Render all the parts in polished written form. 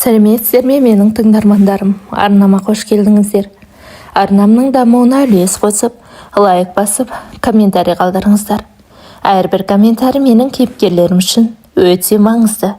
Сәлеметсіздер ме, менің тыңдармандарым! Арнама қош келдіңіздер! Арнамның дамуына үлес қосып, лайк басып, комментарий қалдырыңыздар. Әрбір комментарий менің кейіпкерлерім үшін өте маңызды.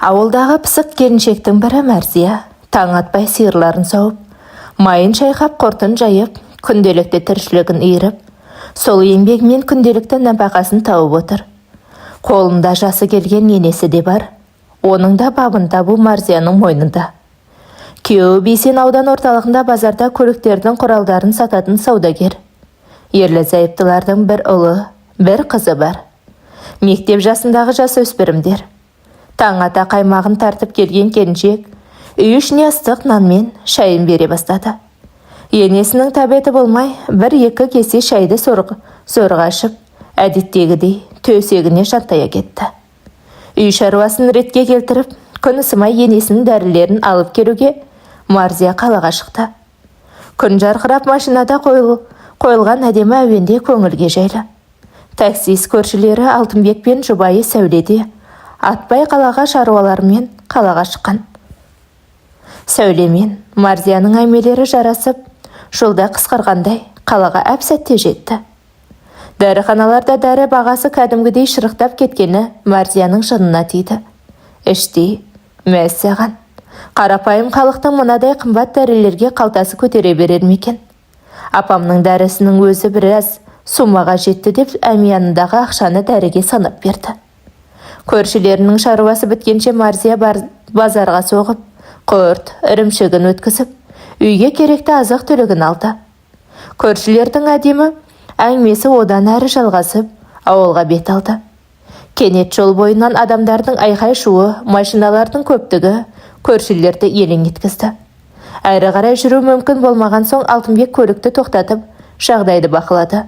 Ауылдағы пысық келіншектің бірі Мәрзия таң атпай сиырларын сауып, майын шайқап, құртын жайып, күнделікті тіршілігін иіріп, сол еңбегімен күнделікті нәпақасын тауып отыр. Қолында жасы келген енесі де бар. Оның да бабын табу Марзияның мойнында. Күйеуі Бейсен аудан орталығында базарда көліктердің құралдарын сататын саудагер. Ерлі-зайыптылардың бір ұлы, бір қызы бар. Мектеп жасындағы жасөспірімдер. Таң ата қаймағын тартып келген келіншек үй ішіне ыстық нан мен шайын бере бастады. Енесінің тәбеті болмай, бір-екі кесе шайды зорға ішіп, әдеттегідей төсегіне жантая кетті. Үй шаруасын ретке келтіріп, күн ысымай енесінің дәрілерін алып келуге Марзия қалаға шықты. Күн жарқырап, машинада қойылған әдемі әуенде көңілге жайлы. Таксист көршілері Алтынбек пен жұбайы Сәуле де атпай қалаға шаруаларымен қалаға шыққан. Сәуле мен Марзияның әңгімелері жарасып, жолда қысқарғандай қалаға әп-сәтте жетті. Дәріханаларда дәрі бағасы кәдімгідей шырықтап кеткені Марзияның жынына тиді. Іштей: «Мәссаған, қарапайым халықтың мынадай қымбат дәрілерге қалтасы көтере берер ме екен? Апамның дәрісінің өзі біраз сумаға жетті», – деп әмиянындағы ақшаны дәріге санап берді. Көршілерінің шаруасы біткенше Марзия базарға соғып, құрт, ірімшігін өткізіп, үйге керекті азық-түлігін алды. Көршілердің әдемі әңгімесі одан әрі жалғасып, ауылға бет алды. Кенет жол бойынан адамдардың айқай-шуы, машиналардың көптігі көршілерді елең еткізді. Әрі қарай жүру мүмкін болмаған соң, Алтынбек көлікті тоқтатып, жағдайды бақылады.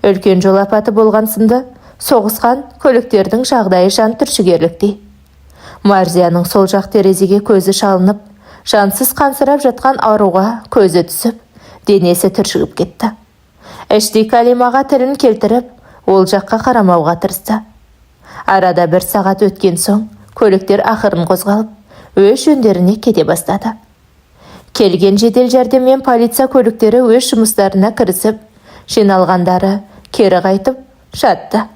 Үлкен жол апаты болған сынды, соғысқан көліктердің жағдайы жан түршігерліктей. Марзияның сол жақ терезеге көзі шалынып, жансыз қансырап жатқан аруға көзі түсіп, денесі түршігіп кетті. Іштей кәлимаға тілін келтіріп, ол жаққа қарамауға тырысты. Арада бір сағат өткен соң көліктер ақырын қозғалып, өз жөндеріне кете бастады. Келген жедел жәрдем мен полиция көліктері өз жұмыстарына кірісіп, жиналғандары кері қайтып жатты.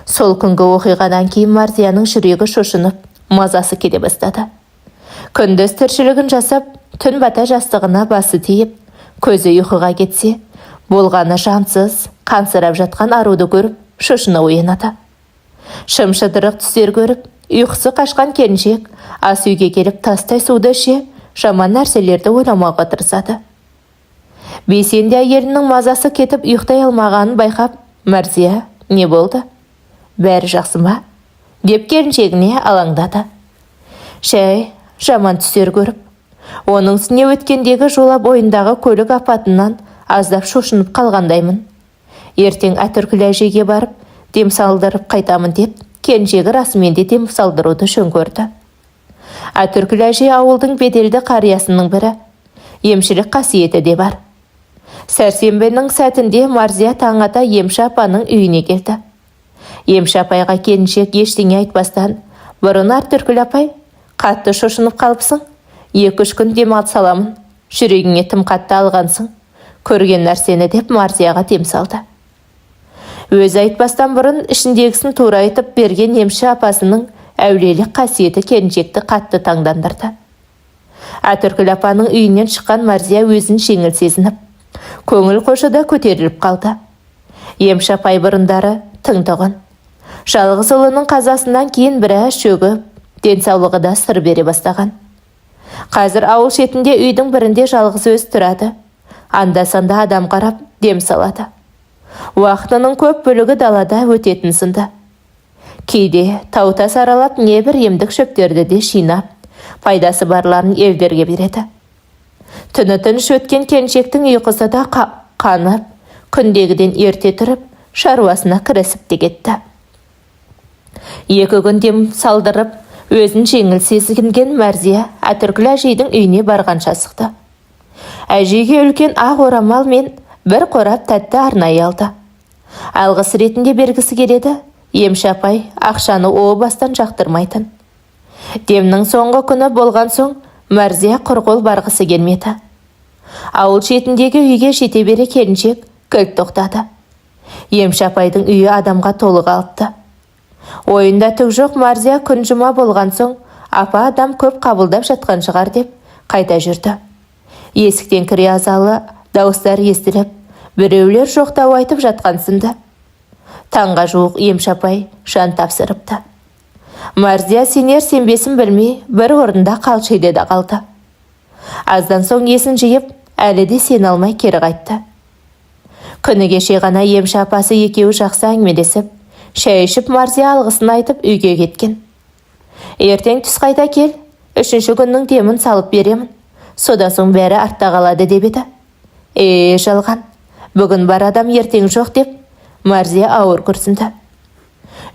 Сол күнгі оқиғадан кейін Марзияның жүрегі шошынып, мазасы кете бастады. Күндіз тіршілігін жасап, түн бата жастығына басы тиіп, көзі ұйқыға кетсе, болғаны жансыз, қансырап жатқан аруды көріп, шошына оянады. Шым-шытырық түстер көріп, ұйқысы қашқан келіншек ас үйге келіп, тастай суды іше, жаман нәрселерді ойламауға тырысады. Бейсен де әйелінің мазасы кетіп, ұйықтай алмағанын байқап: «Мәрзия, не болды? Бәрі жақсы ма?» – деп келіншегіне алаңдады. «Жай, жаман түстер көріп, оның үстіне өткендегі жола бойындағы көлік апатынан аздап шошынып қалғандаймын. Ертең Әтіркүл әжейге барып, дем салдырып қайтамын», – деп келіншегі расымен де дем салдыруды жөн көрді. Әтіркүл әжей ауылдың беделді қариясының бірі. Емшілік қасиеті де бар. Сәрсенбінің сәтінде Марзия таң ата емші апаның үйіне келді. Емші апайға келіншек ештеңе айтпастан бұрын: «Әтіркүл апай, қатты шошынып қалыпсың. 2-3 күн демалып саламын. Жүрегіңе тым қатты алғансың көрген нәрсені», – деп Марзияға дем салды. Өзі айтпастан бұрын ішіндегісін тура айтып берген емші апасының әулиелік қасиеті келіншекті қатты таңдандырды. Әтіркүл апаның үйінен шыққан Марзия өзін жеңіл сезініп, көңіл қошы да көтеріліп қалды. Емші апай бұрындары тың тұғын. Жалғыз ұлының қазасынан кейін біраз шөгіп, денсаулығы да сыр бере бастаған. Қазір ауыл шетінде үйдің бірінде жалғыз өзі тұрады. Анда-санда адам қарап, дем салады. Уақытының көп бөлігі далада өтетін сынды. Кейде тау-тас аралап, небір емдік шөптерді де жинап, пайдасы барларын елдерге береді. Түні тыныш өткен келіншектің ұйқысы да қанып, күндегіден ерте тұрып, шаруасына кірісіп те кетті. 2 күн дем салдырып, өзін жеңіл сезінген Мәрзия Әтіркүл әжейдің үйіне барғанша асықты. Әжейге үлкен ақ орамал мен бір қорап тәтті арнайы алды. Алғыс ретінде бергісі келеді. Емші апай ақшаны о бастан жақтырмайтын. Демнің соңғы күні болған соң Мәрзия құр қол барғысы келмеді. Ауыл шетіндегі үйге жете бере келіншек кілт тоқтады. Емші апайдың үйі адамға толы қалыпты. Ойында түк жоқ Мәрзия күн жұма болған соң апа адам көп қабылдап жатқан шығар деп қайта жүрді. Есіктен кіре азалы дауыстар естіліп, біреулер жоқтау айтып жатқан сынды. Таңға жуық емші апай жан тапсырыпты. Мәрзия сенер сенбесін білмей бір орында қалшиды да қалды. Аздан соң есін жиып, әлі де сене алмай кері қайтты. Күні кеше ғана емші апасы екеуі жақсы әңгімелесіп, шай ішіп Мәрзия алғысын айтып үйге кеткен. Ертең түс қайта кел, үшінші күннің демін салып беремін. Содан соң бәрі артта қалады деп еді. Е, жалған. Бүгін бар адам ертең жоқ деп Мәрзия ауыр күрсінді.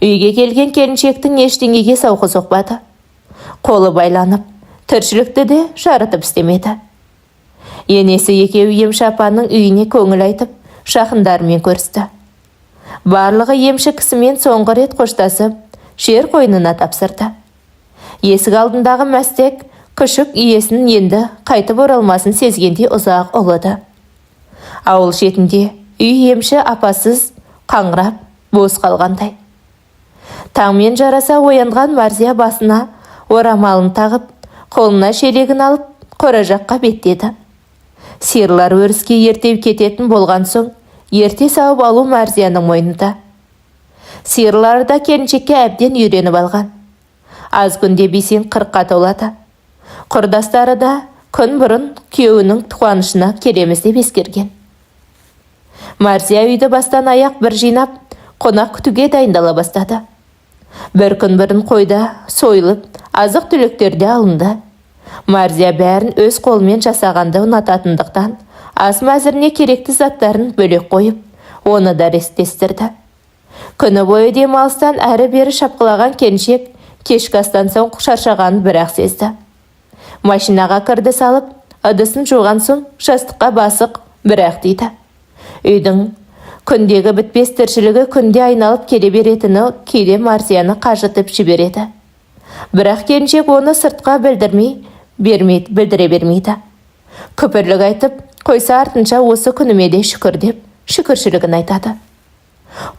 Үйге келген келіншектің ештеңеге сауқы соқпады. Қолы байланып, тіршілікті де жарытып істемеді. Енесі екеуі емші апаның үйіне көңіл айтып, жақындарымен көрісті. Барлығы емші кісімен соңғы рет қоштасып, жер қойнына тапсырды. Есік алдындағы мәстек күшік иесінің енді қайтып оралмасын сезгендей ұзақ ұлыды. Ауыл шетінде үй емші апасыз қаңырап бос қалғандай. Таңмен жараса оянған Мәрзия басына орамалын тағып, қолына шелегін алып қора жаққа беттеді. Сиырлар өріске ерте кететін болған соң, ерте сауып алу Мәрзияның мойнында. Сиырлары да келіншекке әбден үйреніп алған. Аз күнде Бейсен 40-қа толады. Құрдастары да күн бұрын күйеуінің қуанышына келеміз деп ескерген. Мәрзия үйді бастан аяқ бір жинап, қонақ күтуге дайындала бастады. Бір күн бұрын қойда сойылып, азық-түліктер де алынды. Мәрзия бәрін өз қолымен жасағанды ұнататындықтан, ас мәзіріне керекті заттарын бөлек қойып, оны да реттестірді. Күні бойы демалыстан әрі-бері шапқылаған келіншек кешкі астан соң шаршағанын бірақ сезді. Машинаға кірді салып, ыдысын жуған соң жастыққа басық бірақ дейді. Үйдің күндегі бітпес тіршілігі күнде айналып келе беретіні кейде Мәрзияны қажытып жібереді. Бірақ келіншек оны сыртқа білдіре бермейді. Күпірлік айтып, қойса артынша осы күніме де шүкір деп шүкіршілігін айтады.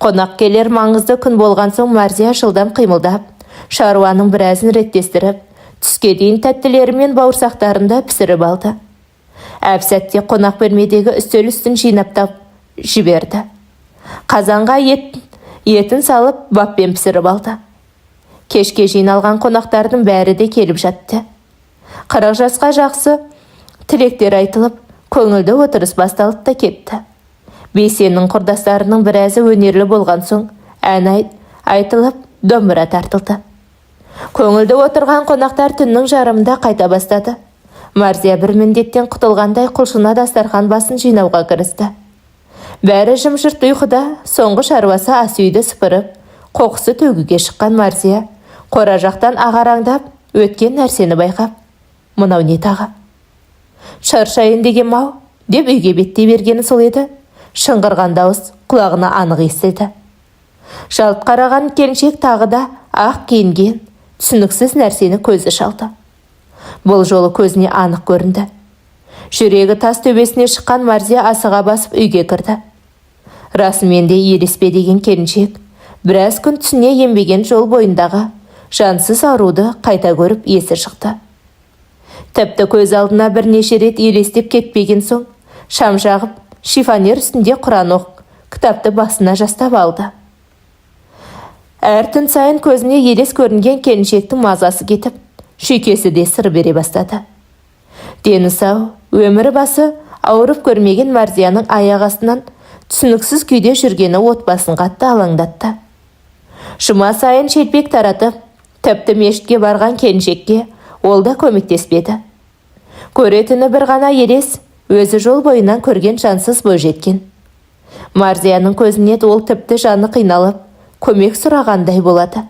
Қонақ келер маңызды күн болған соң Мәрзия жылдам қимылдап, шаруаның біразын реттестіріп, түске дейін тәттілері мен бауырсақтарын да пісіріп алды. Әп-сәтте қонақ бөлмедегі үстел үстін жинаптап жіберді. Қазанға етін салып баппен пісіріп алды. Кешке жиналған қонақтардың бәрі де келіп жатты. 40 жасқа жақсы тілектер айтылып, көңілді отырыс басталып та кетті. Бейсеннің құрдастарының біразы өнерлі болған соң ән айтылып, домбыра тартылды. Көңілді отырған қонақтар түннің жарымында қайта бастады. Мәрзия бір міндеттен құтылғандай құлшына дастархан басын жинауға кірісті. Бәрі жым-жырт ұйқыда, соңғы шаруасы ас үйді сыпырып, қоқысы төгуге шыққан Мәрзия қора жақтан ағараңдап өткен нәрсені байқап, мынау не тағы? Шаршайын деген мау, деп үйге беттей бергені сол еді, шыңғырған дауыс құлағына анық естілді. Жалт қараған келіншек тағы да ақ киінген, түсініксіз нәрсені көзі шалды. Бұл жолы көзіне анық көрінді. Жүрегі тас төбесіне шыққан Мәрзия асыға басып үйге кірді. Расымен де елеспе деген келіншек, біраз күн түсіне енбеген жол бойындағы жансыз аруды қайта көріп есі шықты. Тіпті көз алдына бірнеше рет елестеп кетпеген соң, шам жағып, шифонер үстінде Құран оқып, кітапты басына жастап алды. Әр түн сайын көзіне елес көрінген келіншектің мазасы кетіп, шүйкесі де сыр бере бастады. Дені сау, өмірі басы ауырып көрмеген Мәрзияның аяқ астынан түсініксіз күйде жүргені отбасын қатты алаңдатты. Жұма сайын шелпек таратып, тіпті мешітке барған келіншекке ол да көмектеспеді. Көретіні бір ғана елес, өзі жол бойынан көрген жансыз бойжеткен. Мәрзияның көзіне ол тіпті жаны қиналып, көмек сұрағандай болады.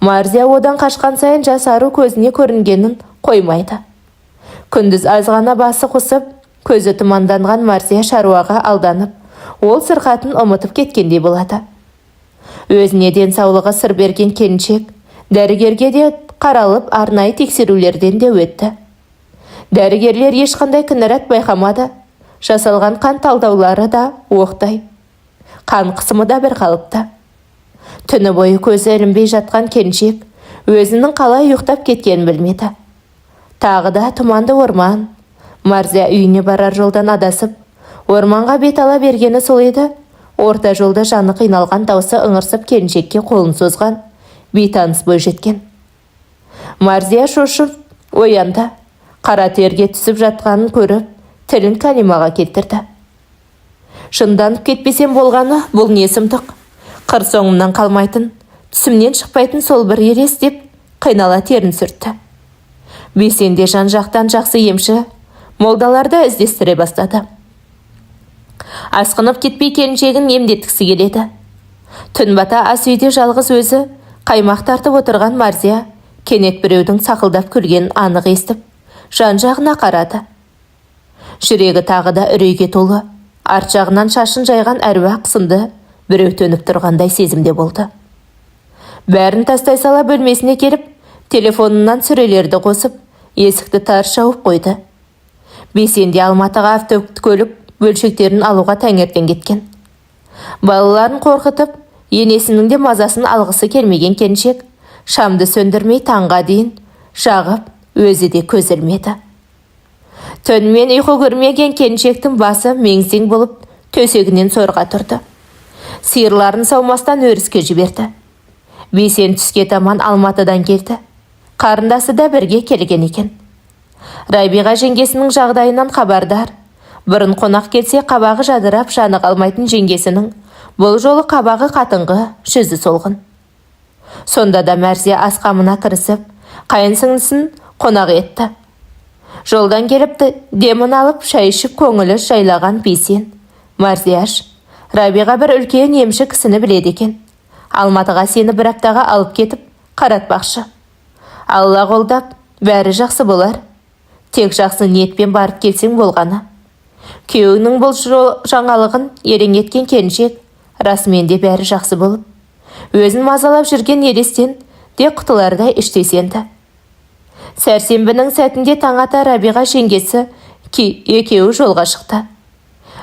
Мәрзия одан қашқан сайын жас ару көзіне көрінгенін қоймайды. Күндіз аз ғана басы қосып, көзі тұманданған Мәрзия шаруаға алданып, ол сырқатын ұмытып кеткендей болады. Өзіне денсаулығы сыр берген келіншек, дәрігерге де Қаралып, арнайы тексерулерден де өтті. Дәрігерлер ешқандай кінәрат байқамады. Жасалған қан талдаулары да оқтай. Қан қысымы да бір қалыпты. Түні бойы көзі ілінбей жатқан келіншек өзінің қалай ұйықтап кеткенін білмеді. Тағы да тұманды орман. Марзия үйіне барар жолдан адасып, орманға бет ала бергені сол еді, орта жолда жаны қиналған, даусы ыңырсып келіншекке қолын созған бейтаныс бойжеткен. Марзия шошып оянды. Қара терге түсіп жатқанын көріп, тілін кәлимаға келтірді. Жынданып кетпесем болғаны, бұл не сұмдық? Қыр соңымнан қалмайтын, түсімнен шықпайтын сол бір елес, деп қинала терін сүртті. Бейсенде жан жақтан жақсы емші, молдаларды іздестіре бастады. Асқынып кетпей келіншегін емдеткісі келеді. Түн бата ас үйде жалғыз өзі қаймақ тартып отырған Марзия кенет біреудің сақылдап күлгенін анық естіп, жан жағына қарады. Жүрегі тағы да үрейге толы, арт жағынан шашын жайған әруақ сынды біреу төніп тұрғандай сезімде болды. Бәрін тастай сала бөлмесіне келіп, телефонынан сүрелерді қосып, есікті тарс жауып қойды. Бейсенде Алматыға автокөлік бөлшектерін алуға таңертең кеткен. Балаларын қорқытып, енесінің де мазасын алғысы келмеген келіншек шамды сөндірмей таңға дейін жағып, өзі де көз ілмеді. Түнімен ұйқы көрмеген келіншектің басы мең-зең болып, төсегінен сорға тұрды. Сиырларын саумастан өріске жіберді. Бейсен түске таман Алматыдан келді. Қарындасы да бірге келген екен. Рабиға жеңгесінің жағдайынан хабардар. Бұрын қонақ келсе қабағы жадырап, жаны қалмайтын жеңгесінің бұл жолы қабағы қатыңқы, жүзі солғын. Сонда да Мәрзия ас қамына кірісіп, қайын сіңлісін қонақ етті. Жолдан келіп демін алып, шай ішіп көңілі жайлаған Бейсен: «Марзияш, Рабиға бір үлкен емші кісіні біледі екен. Алматыға сені бір аптаға алып кетіп, қаратпақшы. Алла қолдап, бәрі жақсы болар. Тек жақсы ниетпен барып келсең болғаны». Күйеуінің бұл жаңалығын елең еткен келіншек расымен де бәрі жақсы болып, өзін мазалап жүрген елестен де құтылардай іштей сенді. Сәрсенбінің сәтінде таң ата Рабиға жеңгесі екеуі жолға шықты.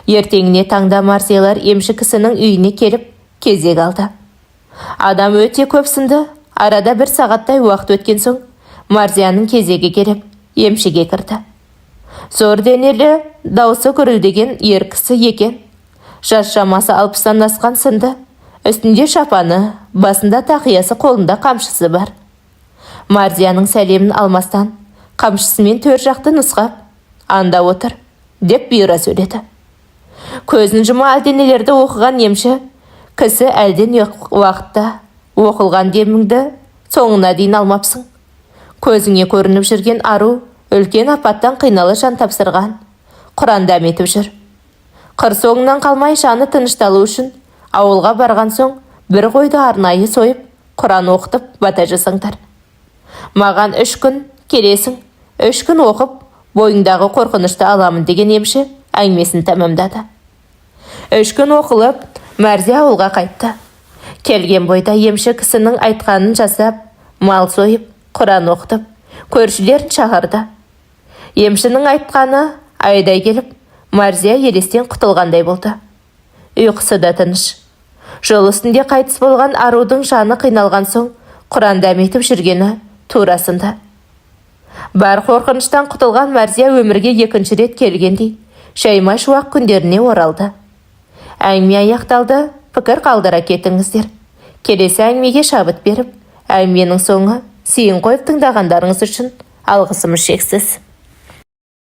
Ертеңіне таңда Марзиялар емші кісінің үйіне келіп кезек алды. Адам өте көп сынды, арада бір сағаттай уақыт өткен соң Марзияның кезегі келіп, емшіге кірді. Зор денелі, даусы гүрілдеген ер кісі екен. Жас шамасы 60-тан асқан сынды, үстінде шапаны, басында тақиясы, қолында қамшысы бар. Марзияның сәлемін алмастан, қамшысымен төр жақты нұсқап, «Анда отыр», деп бұйыра сөйледі. Көзін жұма әлденелерді оқыған емші кісі әлден уақытта: «Оқылған деміңді соңына дейін алмапсың. Көзіңе көрініп жүрген ару үлкен апаттан қинала жан тапсырған. Құран дәметіп жүр. Қыр соңынан қалмай жаны тынышталу үшін ауылға барған соң бір қойды арнайы сойып, Құран оқытып бата жасаңдар. Маған 3 күн келесің, 3 күн оқып, бойыңдағы қорқынышты аламын», – деген емші әңгімесін тәмамдады. 3 күн оқылып, Мәрзия ауылға қайтты. Келген бойда емші кісінің айтқанын жасап, мал сойып, Құран оқытып, көршілерін шақырды. Емшінің айтқаны айдай келіп, Марзия елестен құтылғандай болды. Ұйқысы да тыныш. Жол үстінде қайтыс болған арудың жаны қиналған соң Құран дәметіп жүргені турасында. Бар қорқыныштан құтылған Мәрзия өмірге екінші рет келгендей жайма шуақ күндеріне оралды. Әңгіме аяқталды, пікір қалдыра кетіңіздер. Келесі әңгімеге шабыт беріп, әңгіменің соңы зейін қойып тыңдағандарыңыз үшін алғысымыз шексіз.